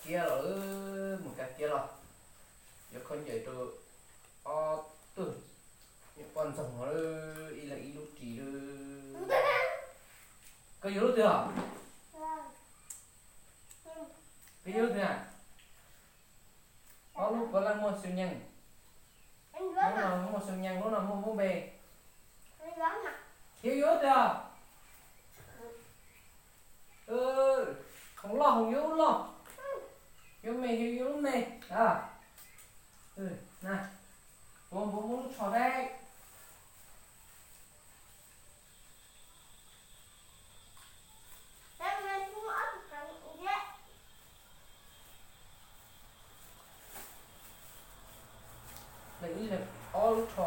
Tiab los, mus kav tiab los. Yuav khaub ncaws rau ob tug nyuam poj ntxoog ib leeg ib lub ris lawm. Koj yuav lub twg os? Koj yuav lub twg a? Ob lub puav leej muaj xu nyees. Lub no muaj xu nyees, lub no muaj lub npe. Yuav yuav lub twg os? Hoom loj hoom yuav lub loj, yuav me yuav lub me. Puas muab lub tsho thiab? Leej ib leeg ob lub tsho.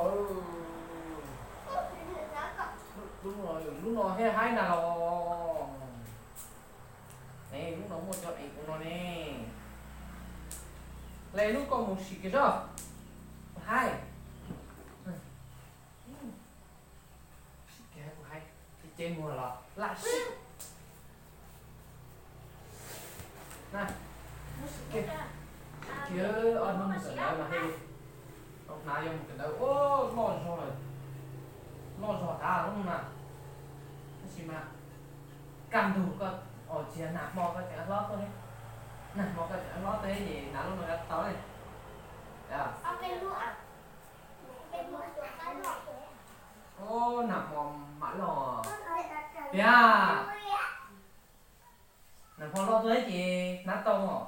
Lub no, lub no thiaj haib na los. Ne, lub no muaj cov ev ua no ne. Hle lub koj mus sim kiag soj, kuv haib. Sim kiag kuv haib, ces muag los lam sib. Sim kiag ob hnub mus kawm ntawv mas thiaj li, hnav yuav mus kawm ntawv, loj zog lawm, loj zog tas lub no na. Tab sis mas kaj ntug koj, tsis yog nag hmo koj tseem hlob tuaj thiab, nag hmo koj tseem hlob tuaj thiab ces hnav lub no yuav tau ne. Nag hmo mam loj tiag. Nag hmo loj tuaj thiab ces hnav tau os.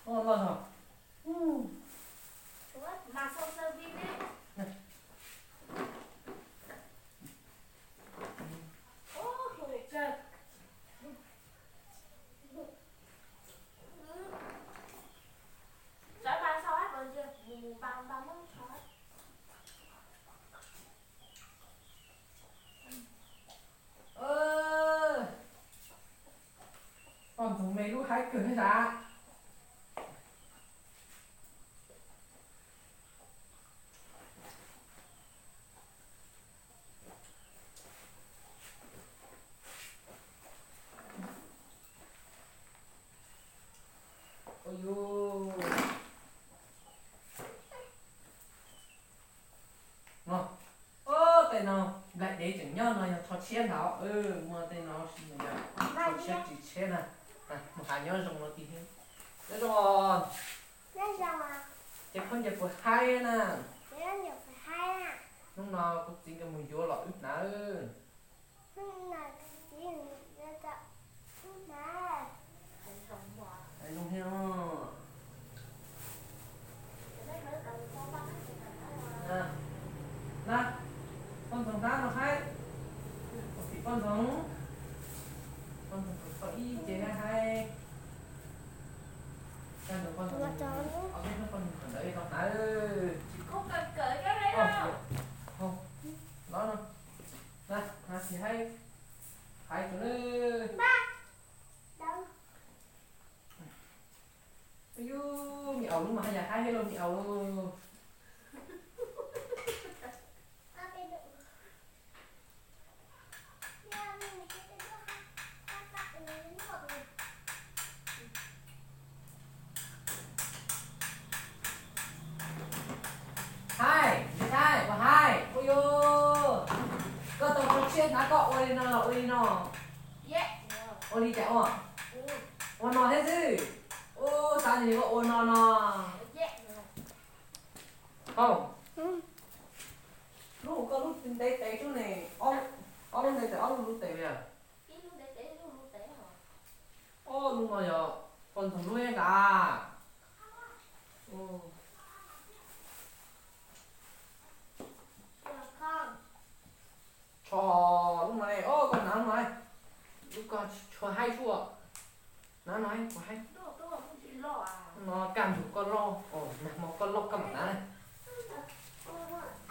Loj zog. Poj ntxoog me lub haib kawg thiab sav. Ua yus no, tej no nplaim dev tseem nyob no yog rho tshiab ntag. Muaj tej no yog rho tshiab ris tshiab na. Mus hais nyob zoo no tiag. Nyob zoo. Ces khaub ncaws puas haib na? Hnub no kuv txiv nkawd mus yuav los wb hnav. Hais zoo thiab. Na, poj ntxoog hnab no haib. Poj ntxoog, poj ntxoog khaub ib ce haib. Kaj ntug poj ntxoog, ob peb hnub poj ntxoog kawm ntawv tau hnab. Los no, na, hnav tsis haib, haib tsuas na. Yus, me aus lub mas haj yam haib thiab lauj me aus. Haib, ntxhais, ua haib, ua yus. Koj tau rho tshiab hnav koj ua li no los ua li no? Ua li cas ua? Ua no thiab xwb. Ua xav nws koj ua no no. Hau, lub koj lub ntev tes xwb ne, ob lub ntev tes ob lub luv tes li. Ob lub no yog poj ntxoog lub ntag. Tsho lub no ne, o koj hnav lub no, lub koj tshuav haib tshuaj. Hnav no kuv haib. No kaj ntug koj loj, nag hmo koj loj koj mam hnav.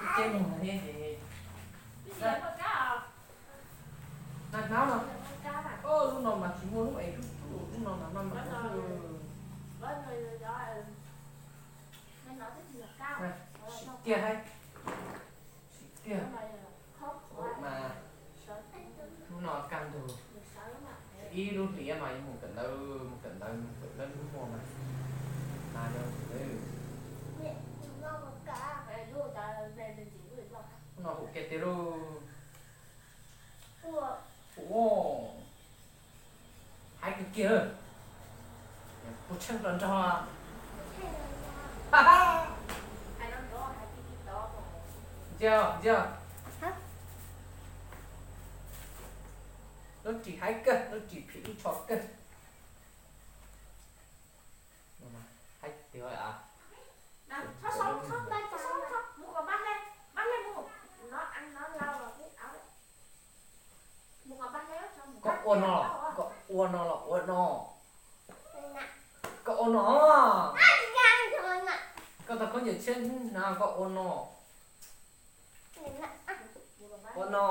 Ib ce mus thiab ces hnav hnab no. O lub no mas tsis muaj lub es tub tub, lub no mas maj mam. Sim kiag haib, sim kiag. Mas lub no kaj ntug, ib lub hlis mas yuav mus kawm ntawv, mus kawm ntawv, mus kawm lawv lub muag mas. Hnub no hum kiag tiag lauj. Haib kawg kiag. Puas tsheej nrog nrog. Ntsia, ntsia. Lub ris haib kawg, lub ris phim ib tsho kawg. Haib tiag. Koj ua no los, koj ua no los ua no. Koj ua no. Koj tau khaub ncaws tshiab na, koj ua no. Ua no.